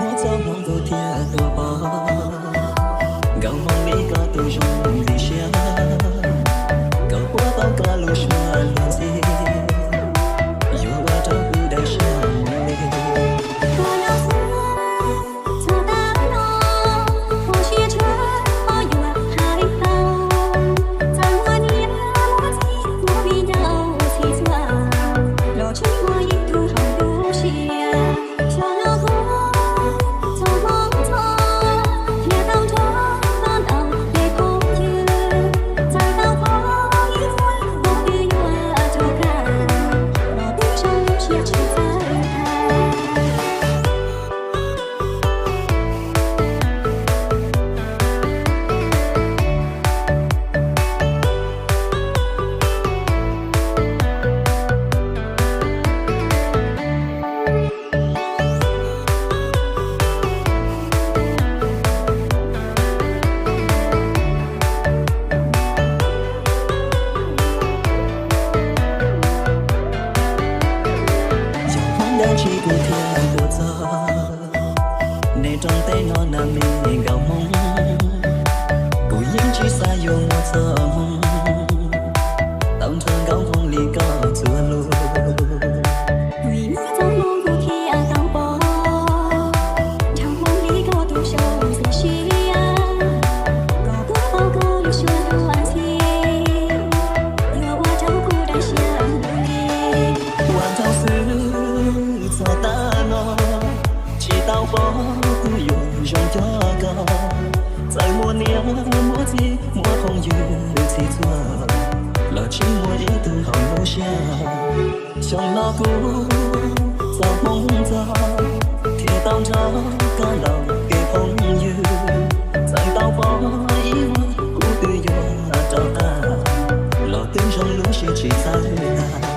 Muab txoj hmoov tus thiaj tuaj pom, nkauj hmoob li koj tus zoo ntxim siab, kom puab tau koj lub suab luag ntxhi, yuav ua rau kuv daws siab mus li. Koj los xwb, txog tav no, ho siab tshua, ho yuav hais tau, txawm muaj niam muaj txiv, muaj viv ncaus txhij txhua, los tsis muaj ib tug haum lub siab. Xyoo no kuv txoj hmoov ntxhov, thiaj tau nrog koj ntau peb phooj ywg, txawm tau pom ib vuag kuv twb yuav rov qab, los twb zoo lub siab tsis txawj hais. Yog hmoov dab tsi kuv thiaj tuaj txog nej rooj teb no na me nkauj hmoob, kuv yeej tsis xav yuav muaj txoj hmoov tau nrog nkauj hmoob li koj txuas lus. Vim muaj txoj hmoov kuv thiaj tau pom, nrog hmoov li koj tus zoo ntxim siab, kom puab tau koj lub suab luag ntxhi, yuav ua rau kuv daws siab mus li. Ua rau xwb txog tav no, tsis tau pom kuv yuav zoo coj koj, txawm muaj niam muaj txiv muaj phooj ywg txhij txhua, los tsis muaj ib tug haum lub siab. Xyoo no kuv txoj hmoov ntxhov, thiaj tau nrog koj ntau peb phooj ywg, txawm tau pom ib vuag kuv twb yuav rov qab, los twb zoo lub siab tsis txawj hais.